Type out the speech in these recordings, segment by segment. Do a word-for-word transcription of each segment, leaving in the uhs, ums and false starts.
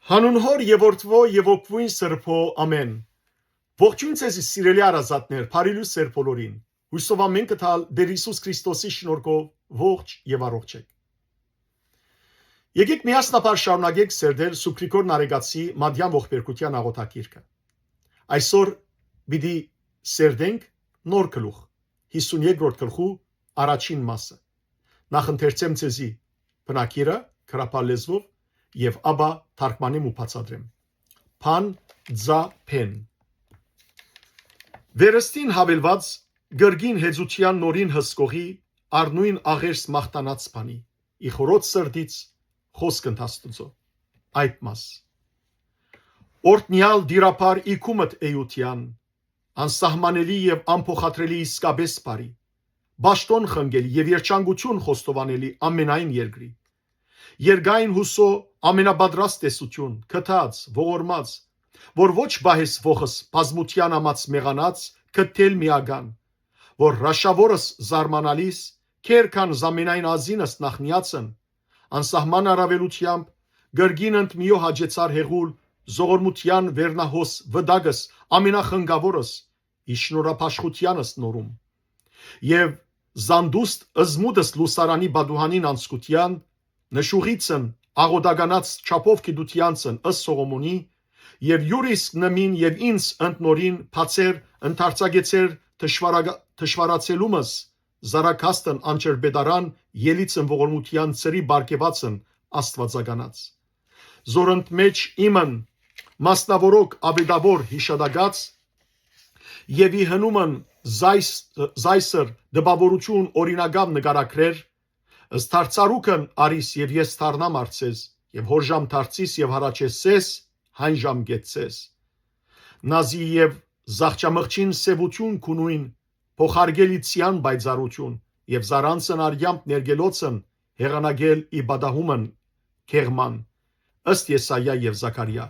Հանուն Հօր եւ Որդւոյ եւ Հոգւոյն Սրբոյ, ամէն։ Ողջոյն ձեզի, սիրելի հարազատներ, բարի լոյս ձեր բոլորին։ Յուսով ամէն կը տալ Տէր Յիսուս Քրիստոսի շնորհքով ողջ եւ առողջ եք։ Եկեք միասնաբար շարունակենք սերտել Սուրբ Գրիգոր Նարեկացի Մատեան ողբերգութեան աղօթագիրքը։ Այսօր պիտի սերտենք նոր գլուխ, հիսուն երկրորդ գլխու առաջին մասը։ Նախ ընթերցեմ ձեզի բնագիրը, գրաբար լեզուով, եւ ապա թարգմանեմ ու բացատրեմ։ Բան, ձա, բեն։ Վերստին յաւելուած կրկին հեծութեան նորին հսկողի առնոյն աղերս մաղթանած բանի, ի խորոց սրտից խօսք ընդ Աստուծոյ։ Այդ մաս։ Օրհնեալ տիրաբար ի քու մտ էութեան, անսահմանելի եւ անփոխադրելի, իսկապէս բարի, պաշտօն խնկելի եւ երջանկութիւն խոստովանելի ամենայն երկրի, երկայն յուսոյ ամենապատրաստ տեսութիւն, գթած, ողորմած, որ ոչ պահես ոխս բազմութեան ամաց մեղանած, գտել միական, որ հրաշաւորս զարմանալիս, քեր քան զամենայն ազինս նախնիածն, անսահման առաւելութեամբ, կրկին ընդ միոյ հաճեցար հեղուլ, զողորմութեան վերնահոս վտակս, ամենախնկաւորս, ի շնորհապաշխութեանս նորում։ Եւ զանդուստ ըզմուտս լուսարանի պատուհանին անցկութեան, նշուղիցն աղօտականաց չափով գիտութեանցն ըստ Սողոմոնի, եւ իւր իսկ նմին եւ ինձ ընդ նորին բացեր ընդարձակեցեր թշվարագ-, թշվառացելումս, զարակաստն անջրպետարան ելիցն ողորմութեան ծրի պարգեւածն աստուածականաց, զոր ընդ մէջ իմն մասնաւորոգ աւետաւոր յիշատակած եւ ի հնումն զայս-, զայսր տպաւորութիւն օրինակաւ նկարագրեր, ըստ դարձարուքն արիս եւ ես դառնամ արծես, եւ հորժամ դարձիս եւ հառաչես սես, հայն ժամ գեցցես։ Նազի եւ զաղճամղջին սեւութիւն քու նոյն փոխարկել ի ցիան պայծառութիւն եւ զարանցն արյամբ ներկելոցն հեղանակել ի պատահումն կեղման, ըստ Եսայա եւ Զաքարիա։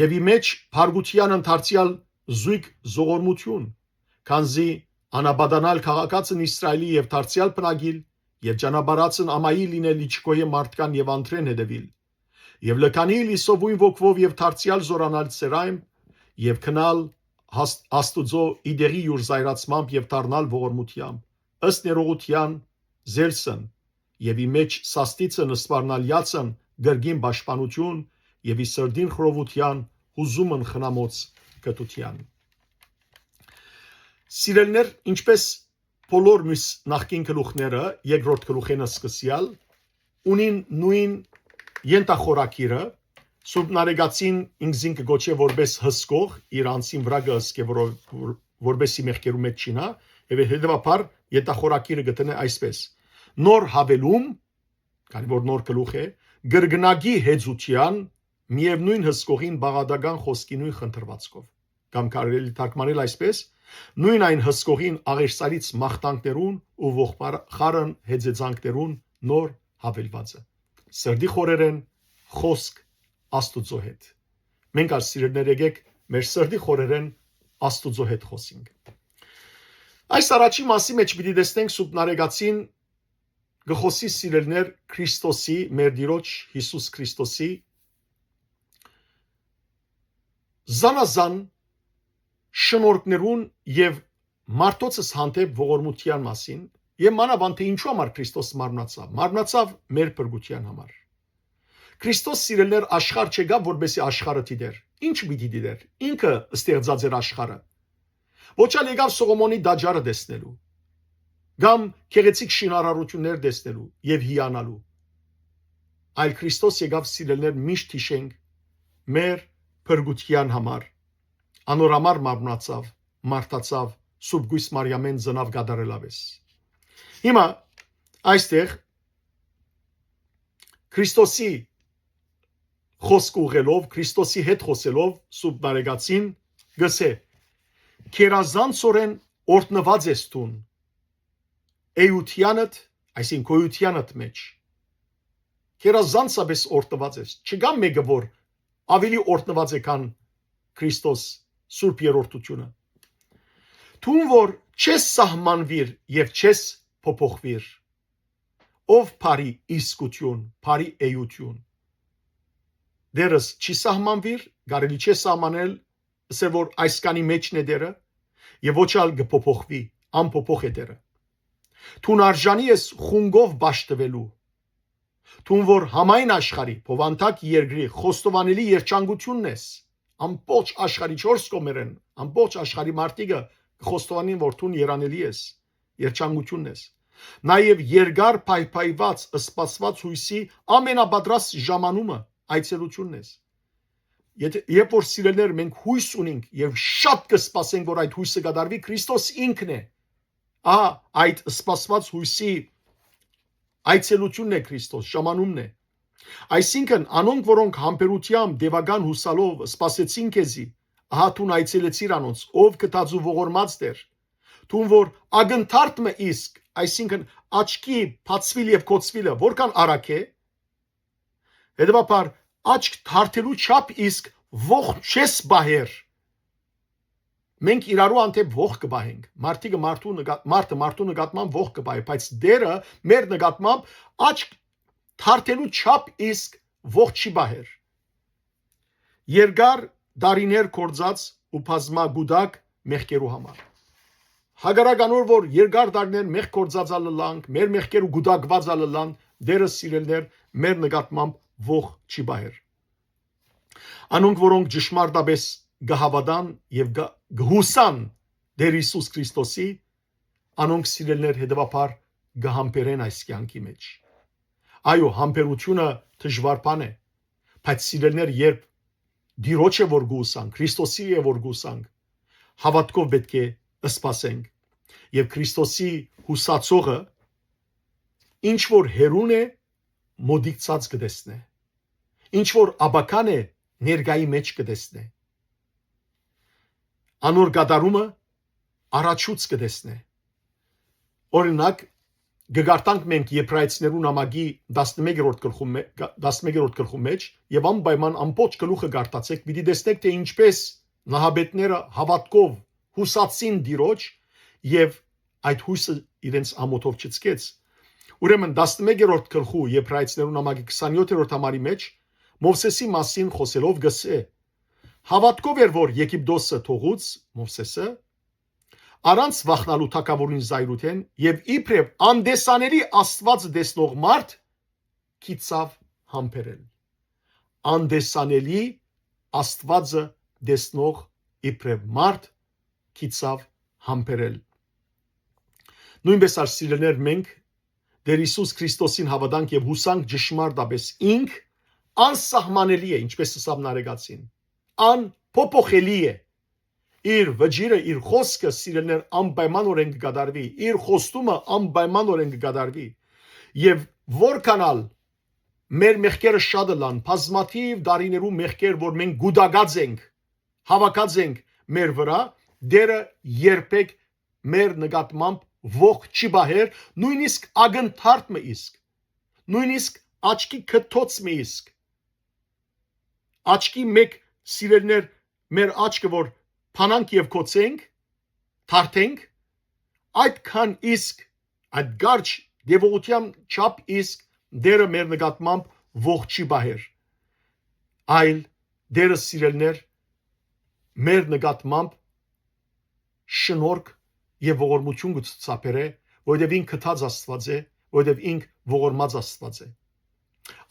Եւ ի մեջ փառքութեան ընդարձեալ զոյգ զողորմութիւն, քանզի անապատանալ քաղաքացն Իսրայելի եւ դարձեալ բնակիլ եւ ճանապարհացն ամայի լինել իջկոյե մարդկան եւ անտրեն հետեւիլ, եւ լքանիլ Իսովուն ոգուով եւ դարձեալ զորանալ ծերայմ, եւ գնալ հաս-, Աստուծոյ ի տեղի իւր զայրացմամբ եւ դառնալ ողորմութեամբ, ըստ ներողութեան զելսն, եւ ի մեջ սաստիցն սպառնալեացն կրկին պաշտպանութիւն, եւ ի սրտին խռովութեան յուզումն խնամոց կտութեան։ Սիրելիներ, ինչպէս բոլոր մյուս նախկին գլուխները, երկրորդ գլուխէն սկսեալ, ունին նոյն ենթախորագիրը, Սուրբ Նարեկացին ինքզին կը կոչէ որպէս հսկող, իր անձին վրայ կը հսկէ, որով-, որ-, որպէսի մեղքերու մեջ չինայ, եւ հետեւաբար ենթախորագիրը կը դնէ այսպէս. նոր յաւելում, քանի որ նոր գլուխ է, կրկնակի հեծութեան, միեւնոյն հսկողին բաղադրական խօսքի նոյն խնդրուածքով, կամ կարելի թարգմանել այսպէս. նոյն այն հսկողին աղերսալից մաղթանքներուն ու ողբախարն հեծեծանքներուն նոր յաւելուածը։ Սրտի խորերէն խօսք Աստուծոյ հետ։ Մենք ալ, սիրելիներ, եկեք մեր սրտի խորերէն Աստուծոյ հետ խօսինք։ Այս առաջին մասի մեջ պիտի տեսնենք Սուրբ Նարեկացին կը խօսի, սիրելիներ, Քրիստոսի, մեր Տիրոջ Յիսուս Քրիստոսի զանազան շնորհքներուն եւ մարդոցս հանդէպ ողորմութեան մասին, եւ մանաւանդ թէ ինչու համար Քրիստոս մարմնացաւ։ Մարմնացաւ մեր փրկութեան համար։ Քրիստոս, սիրելիներ, աշխարհ չեկաւ, որպեսզի աշխարհը դիտեր։ Ի՞նչ պիտի դիտեր։ Ինքը ստեղծած էր աշխարհը։ Ոչ ալ եկաւ Սողոմոնի տաճարը տեսնելու, կամ գեղեցիկ շինարարութիւններ տեսնելու եւ հիանալու։ Այլ Քրիստոս եկաւ, սիրելիներ, միշտ յիշենք, մեր փրկութեան համար։ Անոր համար մարմնացաւ, մարդացաւ, Սուրբ Կոյս Մարիամէն ծնաւ կատարելավէս։ Հիմա այստեղ Քրիստոսի խօսք ուղղելով, Քրիստոսի հետ խօսելով, Սուրբ Նարեկացին գսէ. «Գերազանցօրէն օրհնուած ես դուն, էութեանդ», այսինքն գոյութեանդ մեջ, «գերազանցապէս օրհնուած ես»։ Չկա մէկը, որ ավելի օրհնուած է, քան Քրիստոս, Սուրբ Երրորդութիւնը։ «Դուն որ չես սահմանուիր եւ չես փոփոխուիր, ով բարի իսկութիւն, բարի էութիւն»։ Դերս չի սահմանուիր, կարելի չէ սահմանել, ըսել որ այսքանի մեջն է դերը, եւ ոչ ալ կը փոփոխուի, անփոփոխ է դերը։ Դուն արժանի ես խունկով պաշտուելու, դուն որ համայն աշխարհի, բովանդակ երկրի խոստովանելի երջանկությունն ես, ամբողջ աշխարհի չորս կողմերէն, ամբողջ աշխարհի մարդիկը կը խոստովանին որ դուն երանելի ես, երջանկությունն ես։ Նաեւ երկար փայփայուած, սպասուած հոյսի ամենապատրաստ ժամանումը այցելությունն ես։ Եթե, երբ որ սիրելներ մենք հույս ունենք եւ շատ կը սպասենք որ այդ հույսը կատարվի, Քրիստոս ինքն է։ Ահա այդ սպասված հույսի այցելությունն է Քրիստոս, ժամանումն է։ Այսինքն անոնք, որոնք համբերությամբ, տեւական հուսալով սպասեցին քեզի, ահա դուն այցելեցիր անոնց, ով գթած ու ողորմած դեր։ Դուն որ ակնթարթ մը իսկ, այսինքն աչքի բացվիլ եւ կոչվիլը որքան արագ է, հետեւաբար աչք թարթելու չափ իսկ ողջ չես պահեր։ Մենք իրարու հանդէպ ողջ կը պահենք։ Մարդիկը մարդու նկատ-, մարդը մարդու նկատմամբ ողջ կը պահի, բայց Տերը մեր նկատմամբ աչք թարթելու չափ իսկ ողջ չի պահեր։ Երկար դարիներ կործած ու բազմակուտակ մեղքերու համար։ Հակառակ անոր որ երկար դարիներ մեղք կործած ալ ըլլանք, մեր մեղքերու կուտակված ալ ըլլան, Տերը սիրելներ մեր նկատմամբ ողջ չի պահեր։ Անոնք, որոնք ճշմարտապես կը հաւատան եւ կը, կը հուսան Տեր Յիսուս Քրիստոսի, անոնք սիրելներ հետեւաբար կը համբերեն այս կեանքի մեջ։ Այո, համբերությունը դժուար բան է, բայց սիրելներ, երբ Տիրոջ է որ կը հուսանք, Քրիստոսի է որ կը հուսանք, հաւատքով պէտք է սպասենք։ Եւ Քրիստոսի հուսացողը ինչ որ հեռուն է, մոտիկցած կը տեսնէ։ Ինչ որ աբական է, ներկայի մեջ կը տեսնէ։ Անոր կատարումը առաջուց կը տեսնէ։ Օրինակ, կը կարդանք մենք Եբրայեցիներու նամակի տասնմեկերորդ գլխու մէ-, գա-, տասնմեկերորդ գլխու մեջ, եւ անպայման ամբողջ գլուխը կարդացեք, պիտի տեսնեք, թէ ինչպես նահապետները հաւատքով հուսացին Տիրոջ, եւ այդ հույսը իրենց ամօթով չցկեց։ Ուրեմն, տասնմեկերորդ գլխու Եբրայեցիներու նամակի քսանյոթերորդ համարի մեջ Մովսէսի մասին խօսելով կ'ըսէ. «Հաւատքով էր, որ Եգիպտոսը թողուց Մովսէսը, առանց վախնալու թագաւորին զայրութեն, եւ իբրեւ անտեսանելի Աստուածը տեսնող մարդ գիցաւ համբերել»։ Անտեսանելի Աստուածը տեսնող իբրեւ մարդ գիցաւ համբերել։ Նոյնպես ալ, սիրելիներ, մենք Տեր Յիսուս Քրիստոսին հաւատանք եւ յուսանք ճշմարտապես ինք անսահմանելի է, ինչպես ըսաւ Նարեկացին, անփոփոխելի է։ Իր վճիռը, իր խօսքը, սիրելիներ, անպայմանօրէն կը կատարուի, իր խոստումը անպայմանօրէն կը կատարուի։ Եւ որքան ալ մեր մեղքերը շատ ըլլան, բազմաթիւ դարիներու մեղքեր, որ մենք կուտակած ենք, հաւաքած ենք մեր վրայ, Տերը երբեք մեր նկատմամբ ողջ չի պահեր, նոյնիսկ ակնթարթ մը իսկ, նոյնիսկ աչքի քթոց մը իսկ, աչքի մէկ, սիրելիներ, մեր աչքը որ փանանք եւ կոչենք, թարթենք, այդքան իսկ, այդ կարճ տեւողութեան չափ իսկ Տերը մեր նկատմամբ ողջ չի պահեր, այլ Տերը, սիրելիներ, մեր նկատմամբ շնորհք եւ ողորմություն կը ցուցաբերէ, որովհետեւ ինք գթած Աստուած է, որովհետեւ ինք ողորմած Աստուած է։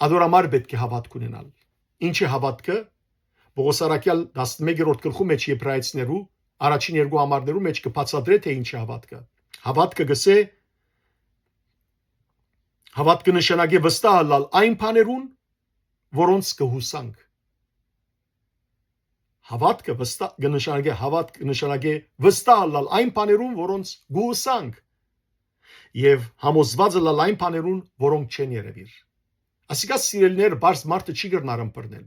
Ադոր համար պէտք է հաւատք ունենալ։ Ինչ է հաւատքը։ Պողոս առաքեալ տասնմեկերորդ գլխու մեջ Եբրայեցիներու առաջին երկու համարներու մեջ կը բացատրէ, թէ ինչ է հաւատքը։ Հաւատքը կ'ըսէ, հաւատքը նշանակէ վստահ ըլլալ այն բաներուն, որոնց կը հուսանք։ Հաւատքը վստահ կը նշանակէ, հաւատք կը նշանակէ վստահ ըլլալ այն բաներուն, որոնց կը հուսանք, եւ համոզված ըլլալ այն բաներուն, որոնք չեն երեւիր։ Ասիկա, սիրելիներ, բարձ մարդը չի կրնար ըմբռնել,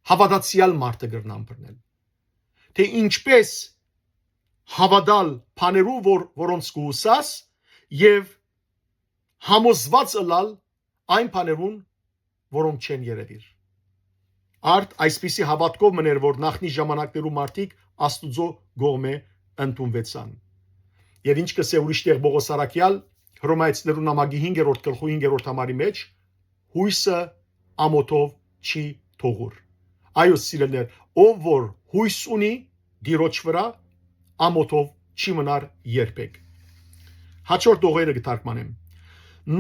հաւատացեալ մարդը կրնա ըմբռնել, թէ ինչպես հաւատալ բաներու, որ, որոնց կը հուսաս, եւ համոզված ըլալ այն բաներուն, որոնք չեն երևիր։ Արդ այսպիսի հաւատքով մըն էր, որ նախնի ժամանակներու մարդիկ Աստուծոյ կողմէ ընդունուեցան։ Եւ ինչ կ'ըսէ ուրիշ տեղ Պողոս առաքեալ, Հռոմայեցիներու նամակի հինգերորդ գլխու հինգերորդ համարի մեջ, հույսը ամօթով չի փողուր։ Այո, սիրելիներ, ով որ յոյս ունի Տիրոջ վրայ, ամօթով չի մնար երբեք։ Հաջորդ ողերը կը թարգմանեմ։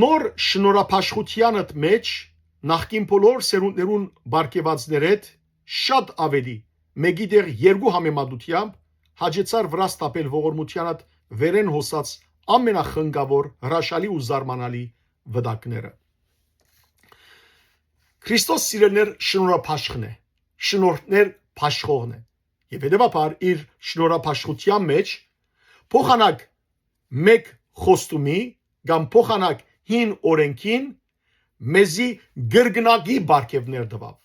Նոր շնորհապաշխութեանդ մէջ նախկին բոլոր սերունդներուն պարգեւածներէդ շատ աւելի, մէկի տեղ երկու համեմատությամբ, հաճեցար վրաս թափել ողորմութեանդ վերէն հոսած ամենախնկաւոր, հրաշալի ու զարմանալի վտակները։ Քրիստոս, սիրելիներ, շնորհապաշխն է, շնորհքներ պաշխողն է։ Եւ հետեւաբար իր շնորհապաշխութեան մէջ փոխանակ մէկ խոստումի կամ փոխանակ հին օրենքին մեզի կրկնակի պարգեւներ տուաւ։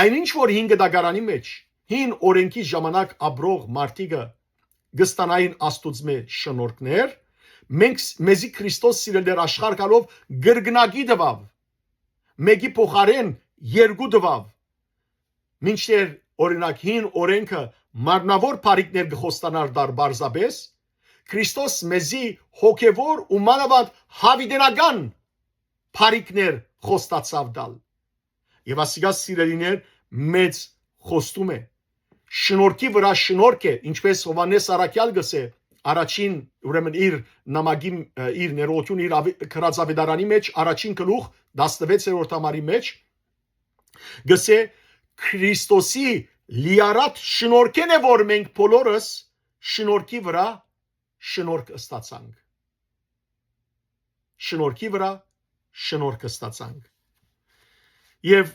Այն ինչ որ հին գտակարանի մէջ, հին օրենքի ժամանակ ապրող մարդիկը կը ստանային Աստուծմէ շնորհքներ, մենք ս-, մեզի Քրիստոս, սիրելիներ, աշխարհ գալով կրկնակի տուաւ, մէկի փոխարէն երկու տուաւ, մինչդեռ, օրինակ, հին օրենքը մարմնաւոր բարիքներ կը խոստանար տար պարզապէս, Քրիստոս մեզի հոգեւոր ու մանաւանդ յաւիտենական բարիքներ խոստացաւ տալ։ Եւ ասիկա, սիրելիներ, մեծ խոստում է։ Շնորհքի վրայ շնորհք է, ինչպես Յովհաննէս Առաքեալ կ'ըսէ, առաջին, ուրեմն իր նամակի, ը, իր ներողություն, իր ավի-, գրած աւետարանի մէջ, առաջին գլուխ, տասնվեցերորդ համարի մէջ, կ'ըսէ. «Քրիստոսի լիառատ շնորհքէն է, որ մենք բոլորս շնորհքի վրայ շնորհք ստացանք»։ Շնորհքի վրայ շնորհք ստացանք։ Եւ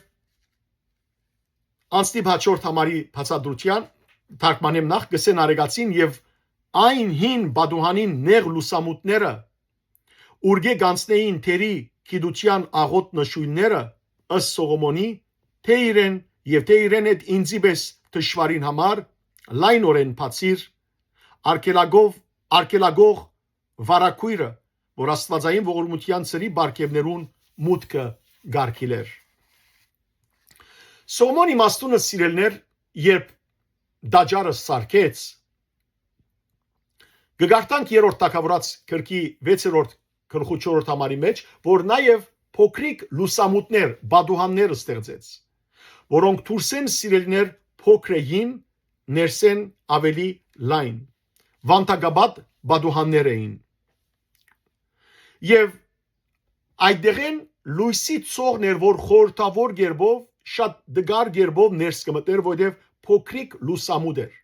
անցնիմ հաջորդ համարի բացատրութեան, թարգմանեմ նախ, կ'ըսէ Նարեկացին. «Եւ այն հին պատուհանին նեղ լուսամուտները, ուրկէ կանցնէին թերի գիտութեան աղոտ նշոյնները, ըստ Սողոմոնի, թէ իրեն եւ թէ իրեն հետ ինծի պէս թշուառին համար, լայնօրէն բացիր, արգելագով, արգելագող վարագոյրը, որ աստուածային ողորմութեան ծրի պարգեւներուն մուտքը կ'արգիլէր»։ Սողոմոն իմաստունը, սիրելիներ, երբ տաճարը սարքեց, կը կարդանք Երրորդ Թագաւորաց գրքի վեցերորդ գլխու չորրորդ համարի մէջ, որ նաեւ փոքրիկ լուսամուտներ, պատուհաններ ստեղծեց, որոնք դուրսէն, սիրելիներ, փոքր էին, ներսէն աւելի լայն, վանդակապատ պատուհաններ էին։ Եւ այդտեղէն լոյսի ծողն էր, որ խորհրդաւոր կերպով, շատ դգար կերպով ներս կը մտնէր, որովհետեւ փոքրիկ լուսամուտ էր։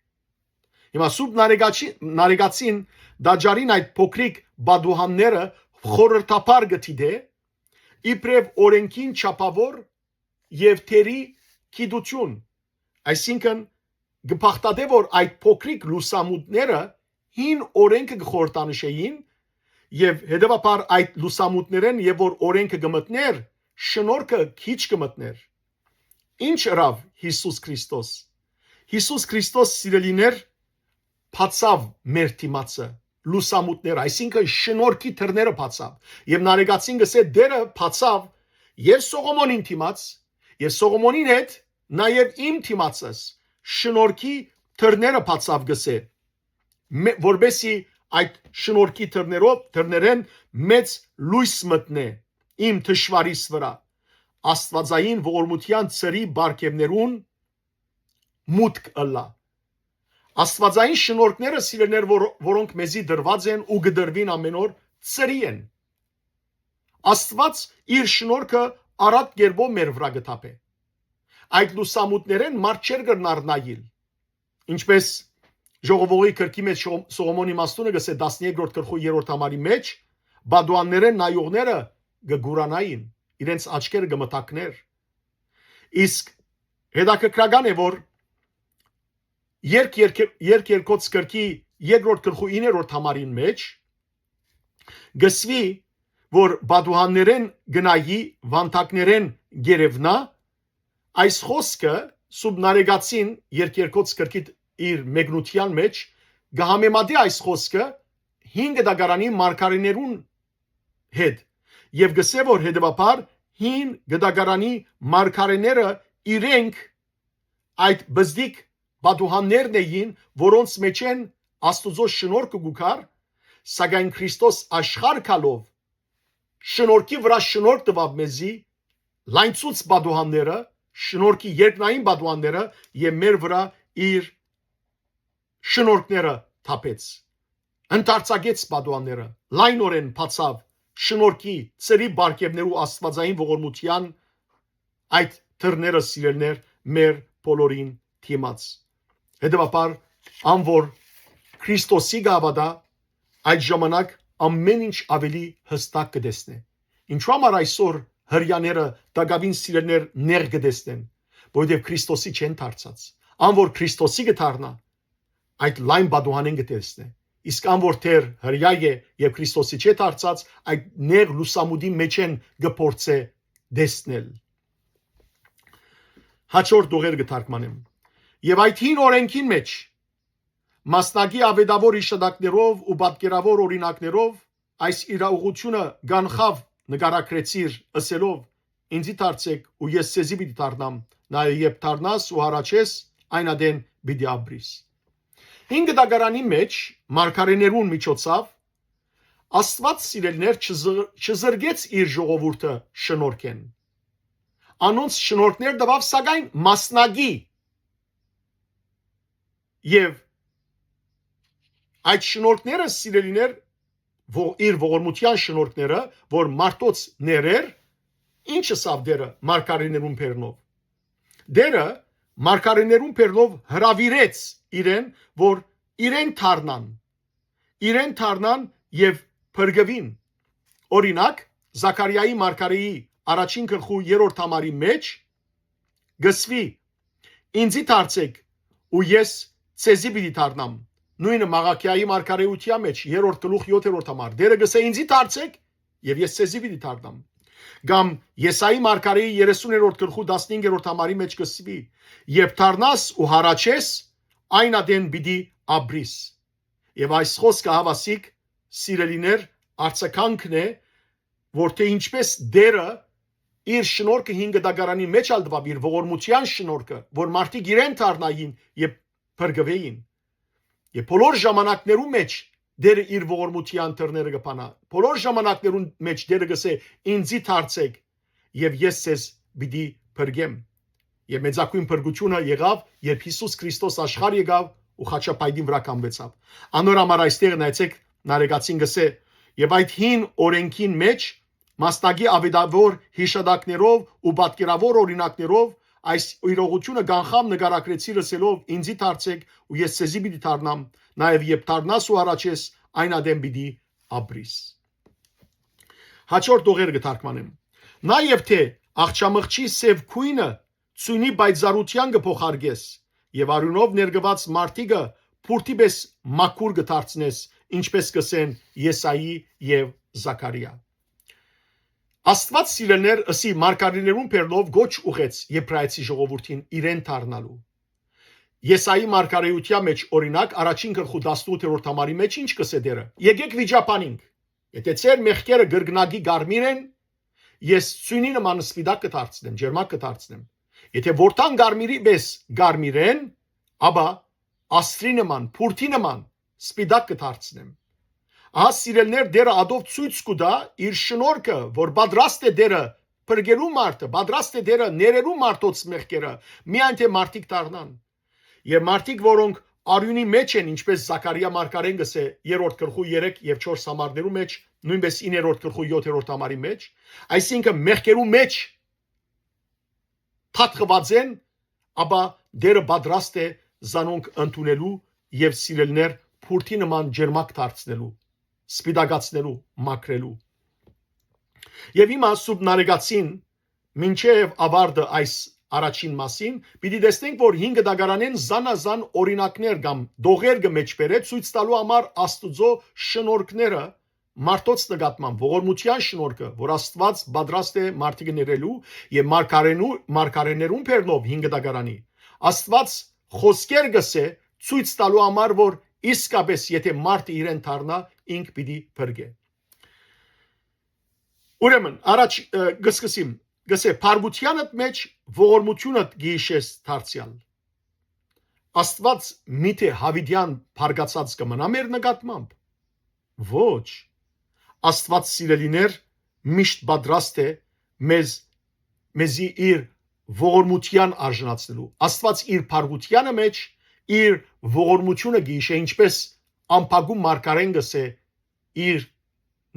Հիմա Սուրբ Նարեգաչի-, Նարեգացին տաճարին այդ փոքրիկ պատուհանները խորհրդաբար կը դիտէ, իբրեւ օրենքին չափաւոր եւ թերի գիտութիւն, այսինքն, կը բաղդատէ, որ այդ փոքրիկ լուսամուտները հին օրենքը կը խորհրդանշէին եւ հետեւաբար այդ լուսամուտներէն եւ որ օրենքը կը մտնէր, շնորհքը քիչ կը մտնէր։ Ինչ ըրաւ Յիսուս Քրիստոս։ Յիսուս Քրիստոս, սիրելիներ, բացաւ մեր դիմացը, լուսամուտները, այսինքն շնորհքի դռները բացաւ։ Եւ Նարեգացին կ'ըսէ, Տէրը բացաւ եւ Սողոմոնին դիմաց, եւ Սողոմոնին հետ նաեւ իմ դիմացս շնորհքի դռները բացաւ, կ'ըսէ, մե-, որպեսզի այդ շնորհքի դռներով, դռներէն մեծ լոյս մտնէ իմ թշուառիս վրայ, աստուածային ողորմութեան ծրի պարգեւներուն մուտք ըլլայ։ Աստուածային շնորհքները, սիրելիներ, որ, որոնք մեզի տրուած են ու կը տրուին ամէն օր, ծրի են։ Աստուած իր շնորհքը առատ կերպով մեր վրայ կը թափէ։ Այդ լուսամուտներէն մարդ չէր կրնար նայիլ։ Ինչպես ժողովողի գրքի մեջ Շո-, Սողոմոնի իմաստունը կ'ըսէ տասներկրորդ գլխու երրորդ համարի մեջ, պատուհաններէն նայողները կը կուրանային, իրենց աչքերը կը մթագներ։ Իսկ հետաքրքրական է, որ Երկ-, երկ-, Երկերկոց գրքի երկրորդ գլխու իններորդ համարին մեջ կ'ըսուի, որ պատուհաններէն կը նայի, վանդակներէն կ'երեւնայ, այս խօսքը Սուրբ Նարեգացին Երկերկոց գրքի իր մեկնութեան մեջ կը համեմատի այս խօսքը հին գտակարանի մարգարէներուն հետ եւ կ'ըսէ, որ հետեւաբար հին գտակարանի մարգարէները իրենք այդ բզդիկ պատուհաններն էին, որոնց մէջէն Աստուծոյ շնորհքը կու գար, սակայն Քրիստոս աշխարհ գալով շնորհքի վրայ շնորհք տուաւ մեզի, լայնցուց պատուհանները, շնորհքի երկնային պատուանները եւ մեր վրայ իր շնորհքները թափեց։ Ընդարձակեց պատուանները, լայնօրէն բացաւ շնորհքի, ծրի պարգեւներու աստուածային ողորմութեան այդ դռները, սիրելիներ, մեր բոլորին դիմաց։ Հետեւաբար, ան որ Քրիստոսի կը հաւատայ, այդ ժամանակ ամէն ինչ աւելի յստակ կը տեսնէ։ Ինչու՞ համար այսօր Հրեաները տակաւին, սիրելիներ, նեղ կը տեսնեն, որովհետեւ Քրիստոսի չեն դարձած։ Ան որ Քրիստոսի կը դառնայ, այդ լայն պատուհանէն կը տեսնէ։ Իսկ ան որ դեռ Հրեայ է եւ Քրիստոսի չէ դարձած, այդ նեղ լուսամուտի մէջէն կը փորձէ տեսնել։ Հաջորդ դուղեր կը թարգմանեմ։ Եւ այդ հին օրէնքին մէջ, մասնակի աւետաւոր յիշատակներով ու պատկերաւոր օրինակներով, այս իրաուղղութիւնը կանխաւ նկարագրեցիր, ըսելով. «Ինձի դարձէք ու ես ձեզի պիտի դառնամ, նաեւ երբ դառնաս ու հառաչես, այն ատեն պիտի ապրիս»։ Հին կտակարանի մէջ մարգարէներուն միջոցաւ Աստուած, սիրելիներ, չզր-, չզրկեց իր ժողովուրդը շնորհքէն։ Անոնց շնորհքներ տուաւ, սակայն մասնակի, եւ այդ շնորհքները, սիրելիներ, ո-, իր ողորմութեան շնորհքները, որ մարդոց ներեր, ինչ ըսաւ Տէրը մարգարէներուն բերնով։ Տէրը մարգարէներուն բերնով հրաւիրեց իրեն, որ իրեն դառնան, իրեն դառնան եւ փրկուին։ Օրինակ, Զաքարիայի մարգարէի առաջին գլխու երրորդ համարի մէջ կ'ըսուի. «Ինձի դարձէք ու ես ձեզի պիտի դառնամ»։ Նոյնը Մաղաքիայի մարգարէութեան մէջ, երրորդ գլուխ, յոթերորդ համար, Տէրը կ'ըսէ. «Ինձի դարձէք եւ ես ձեզի պիտի դառնամ»։ Կամ Եսայի մարգարէի երեսուներորդ գլխու տասնհինգերորդ համարի մէջ կ'ըսուի. «Երբ դառնաս ու հառաչես, այն ատեն պիտի ապրիս»։ Եւ այս խօսքը, հաւասիկ, սիրելիներ, արձագանքն է, որ թէ ինչպէս Տէրը իր շնորհքը հին կտակարանի մէջ ալ տուաւ, իր ողորմութեան շնորհքը, որ մարդիկ իրեն դառնային եւ փրկուէին։ Եւ բոլոր ժամանակներու մէջ Տէրը իր ողորմութեան դռները կը բանայ։ Բոլոր ժամանակներուն մէջ Տէրը կ'ըսէ. «Ինձի դարձէք, եւ ես ձեզ պիտի փրկեմ»։ Եւ մեծագոյն փրկութիւնը եղաւ, երբ Յիսուս Քրիստոս աշխարհ եկաւ ու խաչապայտին վրայ կանգնեցաւ։ Անոր համար այստեղ նայեցէք, Նարեկացին կ'ըսէ. «Եւ այդ հին օրէնքին մէջ, մասնակի աւետաւոր յիշատակներով ու պատկերաւոր օրինակներով, այս իրողութիւնը կանխաւ նկարագրեցի, լսելով. "Ինձի դարձէք ու ես ձեզի պիտի դառնամ, նաեւ երբ դառնաս ու հառաչես, այն ատեն պիտի ապրիս"»։ Հաջորդ դուղեր կը թարգմանեմ։ Նաեւ թէ աղջամղջի սեւ գոյնը ծոյնի պայծառութեան կը փոխարկես, եւ արիւնով ներկուած մարդիկը բուրդի պէս մաքուր կը դարձնես, ինչպէս կ'ըսեն Եսայի եւ Զաքարիա։ Աստուած, սիրելիներ, ըսի մարգարէներուն բերնով կոչ ուղղեց Եբրայեցի ժողովուրդին իրեն դառնալու։ Եսայի մարգարէութեան մէջ, օրինակ, առաջին գլխու տասնութերորդ համարի մէջ ինչ կ'ըսէ Տէրը. «Եկէք վիճաբանինք։ Եթէ ձեր մեղքերը կրկնակի կարմիր են, ես ծոյնի նման սպիտակ կը դարձնեմ, ջերմակ կը դարձնեմ։ Եթէ որթան կարմիրի պէս կարմիր են, ապա աստղի նման, բուրդի նման սպիտակ կը դարձնեմ»։ Ահա, սիրելիներ, Տէրը ատով ցոյց կու տայ իր շնորհքը, որ պատրաստ է Տէրը փրկելու մարդը, պատրաստ է Տէրը ներելու մարդոց մեղքերը, միայն թէ մարդիկ դառնան։ Եւ մարդիկ, որոնք արիւնի մէջ են, ինչպէս Զաքարիա մարգարէն կ'ըսէ երրորդ գլխու երեք եւ չորս համարներու մէջ, նոյնպէս իններորդ գլխու յոթերորդ համարի մէջ, այսինքն՝ մեղքերու մէջ թաթխուած են, ապա Տէրը պատրաստ է զանոնք ընդունելու եւ, սիրելիներ, բուրդի նման ջերմակ դարձնելու, սպիտակացնելու, մաքրելու։ Եւ հիմա Սուրբ Նարեկացին, մինչեւ աւարտը այս առաջին մասին, պիտի տեսնենք, որ հին կտակարանէն զանազան օրինակներ կամ դողեր կը մէջբերէ, ցոյց տալու համար Աստուծոյ շնորհքները մարդոց նկատմամբ, ողորմութեան շնորհքը, որ Աստուած պատրաստ է մարդիկը ներելու, եւ մարգարէնու-, մարգարէներուն բերնով հին կտակարանի։ Աստուած խօսքեր կ'ըսէ, ցոյց տալու համար, որ իսկապէս, եթէ մարդը իրեն դառնայ, ինք պիտի փրկէ։ Ուրեմն, առաջ, ը, կ'սկսեմ, կ'ըսէ. «Փառքութեանդ մէջ ողորմութիւնդ կը յիշես դարձեալ»։ Աստուած միթէ յաւիտեան փառկացած կը մնա՞ մեր նկատմամբ։ Ոչ։ Աստուած, սիրելիներ, միշտ պատրաստ է մեզ, մեզի իր ողորմութեան արժանացնելու։ Աստուած իր փառքութեանը մէջ իր ողորմութիւնը կը յիշէ, ինչպէս անփակում մարգարէն կ'ըսէ իր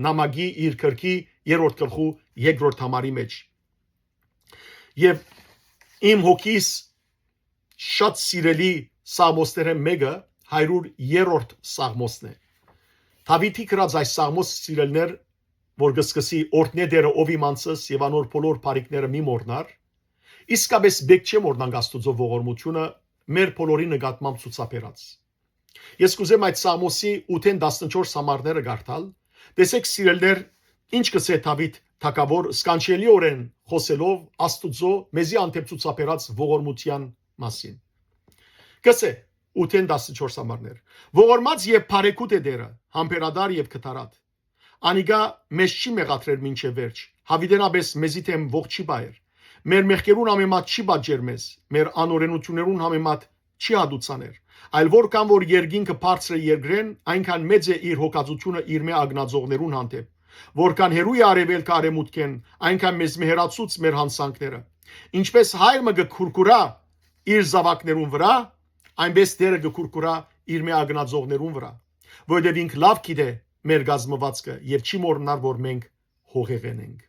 նամակի, իր գրքի երրորդ գլխու երկրորդ համարի մէջ։ Եւ իմ հոգիս շատ սիրելի սաղմոսներէն մէկը հարիւր երրորդ սաղմոսն է։ Դաւիթի գրած այս սաղմոս, սիրելիներ, որ կը սկսի. «Օրհնէ Տէրը, ով իմ անձս, եւ անոր բոլոր բարիքները մի մոռնար»։ Իսկապէս պէտք չէ մոռնանք Աստուծոյ ողորմութիւնը մեր բոլորի նկատմամբ ցուցաբերած։ Ես կ'ուզեմ այդ Սաղմոսի ութէն տասնչորս համարները կարդալ։ Տեսէք, սիրելիներ, ինչ կ'ըսէ Դաւիթ թագաւոր, սքանչելիօրէն խօսելով Աստուծոյ մեզի հանդէպ ցուցաբերած ողորմութեան մասին։ Կ'ըսէ, ութէն տասնչորս համարներ. «Ողորմած եւ բարեգութ է Տէրը, համբերատար եւ գթառատ։ Անիկա մեզ չի մեղադրեր մինչեւ վերջ, յաւիտենապէս մեզի դէմ ողջ չի պահեր։ Մեր մեղքերուն համեմատ չի պատժեր մեզ, մեր անօրէնութիւններուն համեմատ չի հատուցաներ։ Այլ որքան որ երկինքը բարձր է երկրէն, այնքան մեծ է իր հոգածութիւնը իրմէ ակնածողներուն հանդէպ։ Որքան հեռու է արեւելքը արեմուտքէն, այնքան մեզմէ հեռացուց մեր յանցանքները։ Ինչպէս հայր մը կը քուրքուրա իր զաւակներուն վրայ, այնպէս Տէրը կը քուրքուրա իրմէ ակնածողներուն վրայ, որովհետեւ ինք լաւ գիտէ մեր կազմուածքը եւ չի մոռնար որ մենք հողեղէն ենք»։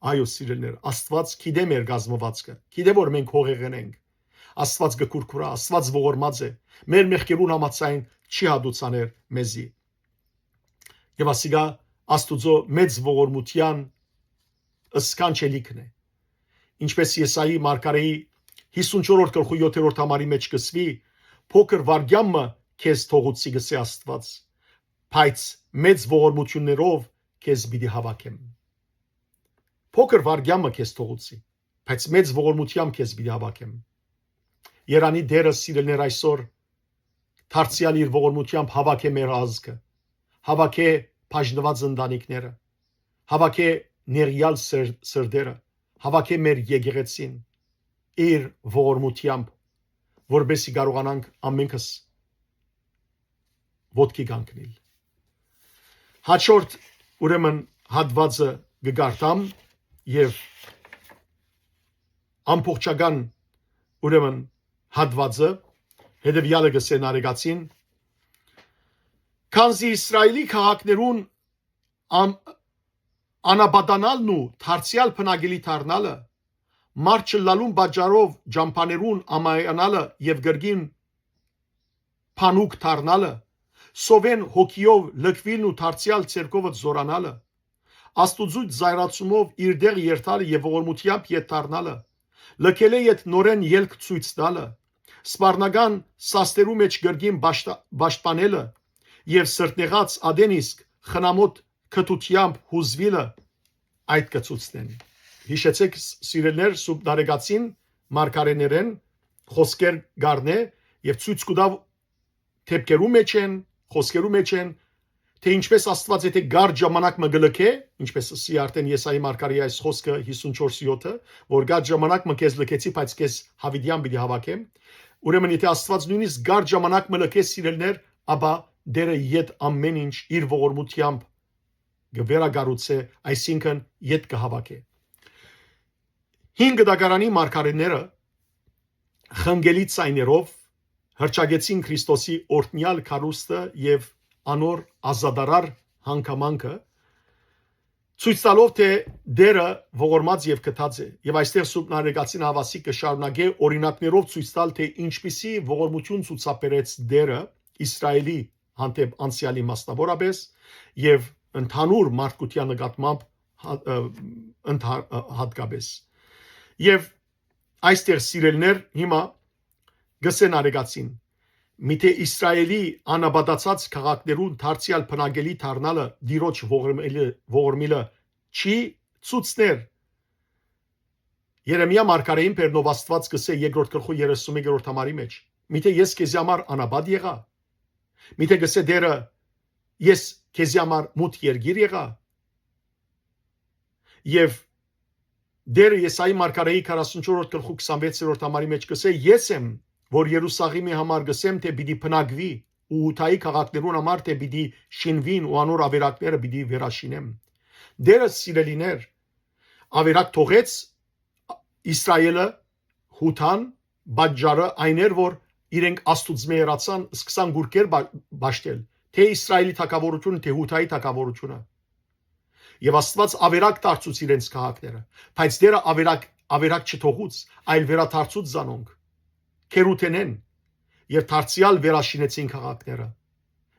Այո, սիրելիներ, Աստուած գիտէ մեր կազմուածքը, գիտէ որ մենք հողեղէն ենք։ Աստուած կը քուրքուրա, Աստուած ողորմած է, մեր մեղքերուն համաձայն չի հատուցաներ մեզի։ Եւ ասիկա Աստուծոյ մեծ ողորմութեան սքանչելիքն է։ Ինչպէս Եսայի մարգարէի յիսունչորսերորդ գլխու յոթերորդ համարի մէջ կ'ըսուի. «Փոքր վայրկեան մը քեզ թողուցի», կ'ըսէ Աստուած, «բայց մեծ ողորմութիւններով քեզ պիտի հաւաքեմ»։ Փոքր վայրկեան մը քեզ թողուցի, բայց մեծ ողորմութեամբ քեզ պիտի հաւաքեմ։ Երանի Տէրը, սիրելիներ, այսօր դարձեալ իր ողորմութեամբ հաւաքէ մեր ազգը, հաւաքէ բաժնուած ընտանիքները, հաւաքէ նեղեալ սեր-, սրտերը, հաւաքէ մեր եկեղեցին իր ողորմութեամբ, որպեսզի կարողանանք ամենքս ոտքի կանգնել։ Հաջորդ, ուրեմն, հատուածը կը կարդամ եւ ամբողջական, ուրեմն, հատուածը հետեւեալը կ'ըսէ Նարեկացին. «Քանզի Իսրայէլի քաղաքներուն ամ-, անապատանալն ու դարձեալ բնակելի դառնալը, մարդ չըլլալուն պատճառով ճամբաներուն ամայանալը եւ կրկին փանուկ դառնալը, սովէն հոգիով լքուիլն ու դարձեալ ձեռքովդ զօրանալը, Աստուծոյ զայրացումով իր տեղ երթալը եւ ողորմութեամբ ետ դառնալը, լքելէ ետ նորէն ելք ցոյց տալը, սպառնական սաստերու մէջ կրկին պաշտա-, պաշտպանելը եւ սրտնեղած ատեն իսկ խնամոտ քթութեամբ յուզուիլը այդ կը ցուցնեն»։ Յիշեցէք, ս-, սիրելիներ, Սուրբ Նարեկացին մարգարէներէն խօսքեր կ'առնէ եւ ցոյց կու տայ դէպքերու մէջ են, խօսքերու մէջ են, թէ ինչպէս Աստուած եթէ կարճ ժամանակ մը կը լքէ, ինչպէս ըսի արդէն Եսայի մարգարէի այս խօսքը յիսունչորս յոթը, որ «Կարճ ժամանակ մը քեզ լքեցի, բայց քեզ յաւիտեան պիտի հաւաքեմ»։ Ուրեմն եթէ Աստուած նոյնիսկ կարճ ժամանակ մը լքէ, սիրելիներ, ապա Տէրը ետ ամէն ինչ իր ողորմութեամբ կը վերակառուցէ, այսինքն՝ ետ կը հաւաքէ։ Հին կտակարանի մարգարէները խնկելի ձայներով հռչակեցին Քրիստոսի օրհնեալ քարոզքը եւ անոր ազատարար հանգամանքը, ցոյց տալով թէ Տէրը ողորմած եւ գթած է։ Եւ այստեղ Սուրբ Նարեկացին Հաւասիկ կը շարունակէ օրինակներով ցոյց տալ թէ ինչպիսի ողորմութիւն ցուցաբերեց Տէրը Իսրայէլի հանդէպ անցեալի մասնաւորապէս եւ ընդհանուր մարդկութեան նկատմամբ հա-, ը, ընդհա-, ը, յատկապէս։ Եւ այստեղ, սիրելիներ, հիմա կ'ըսեն Նարեկացին. «Միթէ Իսրայէլի անապատացած քաղաքներուն դարձեալ բնակելի դառնալը Տիրոջ ողորմելի-, ողորմիլը չի ցուցներ»։ Երեմիա մարգարէին բերնով Աստուած կ'ըսէ երկրորդ գլխու երեսունմեկերորդ համարի մէջ. «Միթէ ես քեզի համար անապատ եղա։ Միթէ կ'ըսէ Տէրը, ես քեզի համար մութ երկիր եղա»։ Եւ Տէրը Եսայի մարգարէի քառասունչորսերորդ գլխու քսանվեցերորդ համարի մէջ կ'ըսէ. «Ես եմ, որ Երուսաղէմի համար կ'ըսեմ, թէ պիտի բնակուի, ու Յուդայի քաղաքներուն համար, թէ պիտի շինուին ու անոր աւերակները պիտի վերաշինեմ»։ Տէրը, սիրելիներ, աւերակ թողեց Իսրայէլը Յուդան պատճառը այն էր, որ իրենք Աստուծմէ հեռացան, սկսան գուրքեր պաշտել, թէ Իսրայէլի թագաւորութիւնը, թէ Յուդայի թագաւորութիւնը։ Եւ Աստուած աւերակ դարձուց իրենց քաղաքները, բայց Տէրը աւերակ, աւերակ չթողուց, այլ վերադարձուց զանոնք, քերութենէն, եւ դարձեալ վերաշինեցին քաղաքները։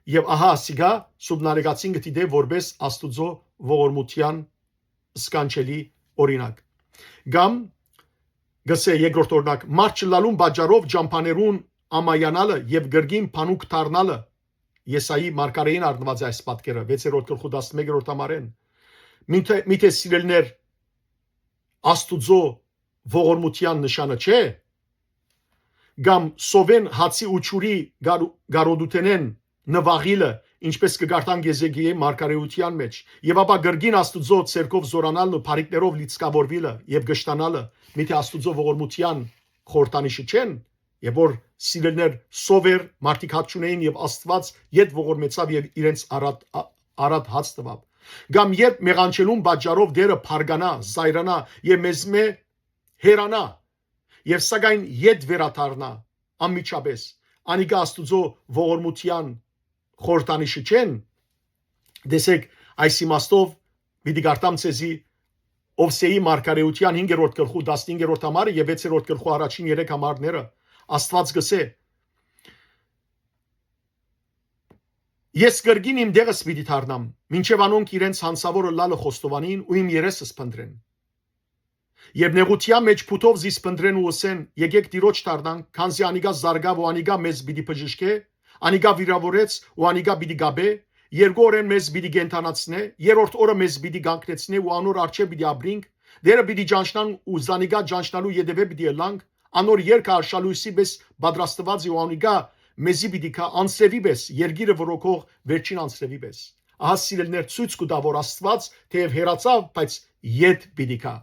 Եւ ահա ասիկա Սուրբ Նարեկացին կը դիտէ որպէս Աստուծոյ ողորմութեան սքանչելի օրինակ։ Կամ գսէ երկրորդ օրինակ, մարդ չլալուն պատճառով ճամբաներուն ամայանալը եւ կրկին փանուկ դառնալը։ Եսայի մարգարէին առնուած է այս պատկերը, վեցերորդ գլխու տասնմեկերորդ համարէն։ Միթե, միթե սիրելներ Աստուծոյ ողորմութեան նշանը չէ, կամ սովեն հացի ու ջուրի գար-, գարոդութենէն նուաղիլը, ինչպես կը կարդանք Եզեկիայի մարգարէութեան մեջ, եւ ապա կրկին Աստուծոյ ցերկով զօրանալն ու բարիքներով լիցքաւորուիլը եւ կշտանալը, միթե Աստուծոյ ողորմութեան խորհրդանիշը չեն, եւ որ սիրելներ սով էր, մարդիկ հաց չունէին եւ Աստուած յետ ողորմեցաւ եւ իրենց առատ, ա-, առատ հաց տուաւ։ Կամ երբ մեղանչելուն պատճառով Տէրը փառկանայ, զայրանայ եւ մեզմէ հեռանայ, եւ սակայն յետ վերադառնայ անմիջապէս, անիկա Աստուծոյ ողորմութեան խորհրդանիշը չեն։ Տեսեք, այս իմաստով պիտի կարդամ ձեզի Ովսէի մարգարէութեան հինգերորդ գլխու տասնհինգերորդ համարը եւ վեցերորդ գլխու առաջին երեք համարները։ Աստուած գսէ. «Ես կրկին իմ դեղս պիտի դառնամ, մինչեւ անոնք իրենց հանցաւորը լալը խոստովանին ու իմ երեսս փնտռեն։ Երբ նեղութեան մեջ փութով զիս փնտռեն ու ըսեն. "Եկեք Տիրոջ դառնանք", քանզի անիկա զարգաւ ու անիկա մեզ պիտի բժշկէ, անիկա վիրաւորեց ու անիկա պիտի կապէ, երկու օրէն մեզ պիտի կենդանացնէ, երրորդ օրը մեզ պիտի կանգնեցնէ ու անոր առջեւ պիտի ապրինք, Տէրը պիտի ճանչնան ու զանիկա ճանչնալու ետեւէ պիտի ըլլանք, անոր երկը արշալոյսի պէս պատրաստուած է ու անիկա մեզի պիտի գայ անձրեւի պէս, երկիրը որոքող վերջին անձրեւի պէս"։ Ահա սիրելներ ցոյց կու տայ, որ Աստուած թէեւ հեռացաւ, բայց յետ պիտի գայ։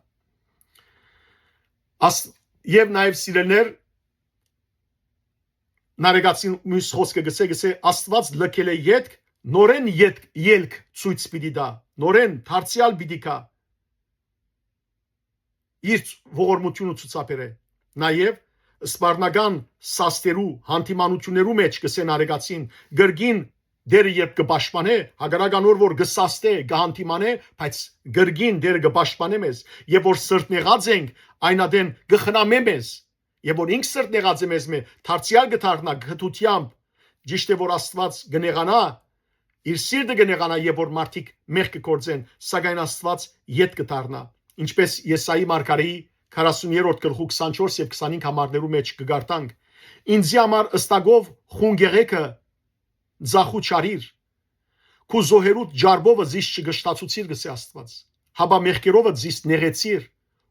Աս-, եւ նաեւ սիրելներ, Նարեկացին մյուս խօսքը գսէ, գսէ. "Աստուած լքել է ետք, նորէն ետք, ելք ցոյց պիտի տայ, նորէն դարձեալ պիտի գայ իր ողորմութիւնը ցուցաբերէ"։ Նաեւ սպառնական սաստերու, հանդիմանութիւններու մեջ, գսէ Նարեկացին, կրկին Տէրը երբ կը պաշտպանէ, հակառակ անոր որ կը սաստէ, կը հանդիմանէ, բայց կրկին Տէրը կը պաշտպանէ մեզ, եւ որ սրտնեղած ենք, այն ատեն կը խնամէ մեզ, եւ որ ինք սրտնեղած է մեզմէ, դարձեալ կը դառնայ կրթութեամբ, ճիշդ է որ Աստուած կը նեղանայ, իր սիրտը կը նեղանայ, եւ որ մարդիկ մեղք կը գործեն, սակայն Աստուած յետ կը դառնայ, ինչպես Եսայի մարգարէի քառասուներորդ գլխու քսանչորս եւ քսանհինգ համարներու մեջ կը կարդանք. "Ինձի համար ըստակով խունկեղեքը ձախու չարիր, քու զոհերուդ ջարբովը զիս չկշտացուցիր", գսէ Աստուած, "հապա մեղքերովդ զիս նեղեցիր,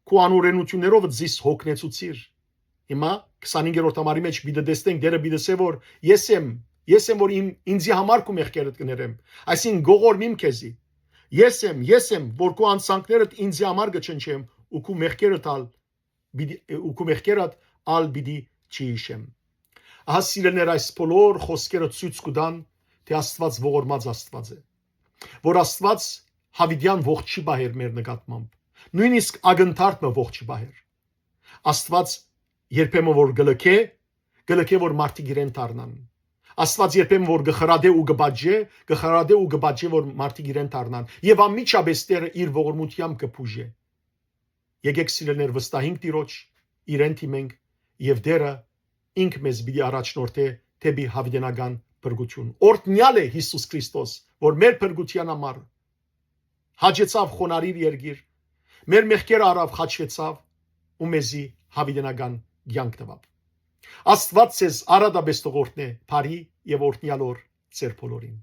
քու անօրենութիւններովդ զիս յոգնեցուցիր"։ Հիմա քսանհինգերորդ համարի մեջ պիտի տեսնենք, Տէրը պիտի ըսէ, որ ես եմ, ես եմ, որ իմ, ինձի համար քու մեղքերդ կը ներեմ, այսինքն՝ կողորմիմ քեզի։ Ես եմ, ես եմ, որ քու անցանքներդ ինձի համար կը չնչեմ ու քու մեղքերդ ալ պիտի, ու քու մեղքերդ ալ պիտի չի յիշեմ։ Ահա, սիրելներ, այս բոլոր խօսքերը ցոյց կու տան, թէ Աստուած ողորմած Աստուած է, որ Աստուած յաւիտեան ողջ չի պահեր մեր նկատմամբ, նոյնիսկ ակնթարթ մը ողջ չի պահեր։ Աստուած երբեմն որ կը լքէ, կը լքէ որ մարդիկ իրեն դառնան։ Աստուած երբեմն որ կը խրատէ ու կը պատժէ, կը խրատէ ու կը պատժէ որ մարդիկ իրեն դառնան։ Եւ անմիջապէս Տէրը իր ողորմութեամբ կը բուժէ։ Եկեք, սիրելներ, վստահենք Տիրոջ, իրեն դիմենք, եւ Տէրը ինք մեզ պիտի առաջնորդէ դէպի յաւիտենական փրկութիւն։ Օրհնեալ է Յիսուս Քրիստոս, որ մեր փրկութեան համար հաճեցաւ խոնարհիր երկիր, մեր մեղքերը առաւ, խաչուեցաւ ու մեզի յաւիտենական կեանք տուաւ։ Աստուած ձեզ առատապէս թող օրհնէ բարի եւ օրհնեալ օր ձեր բոլորին։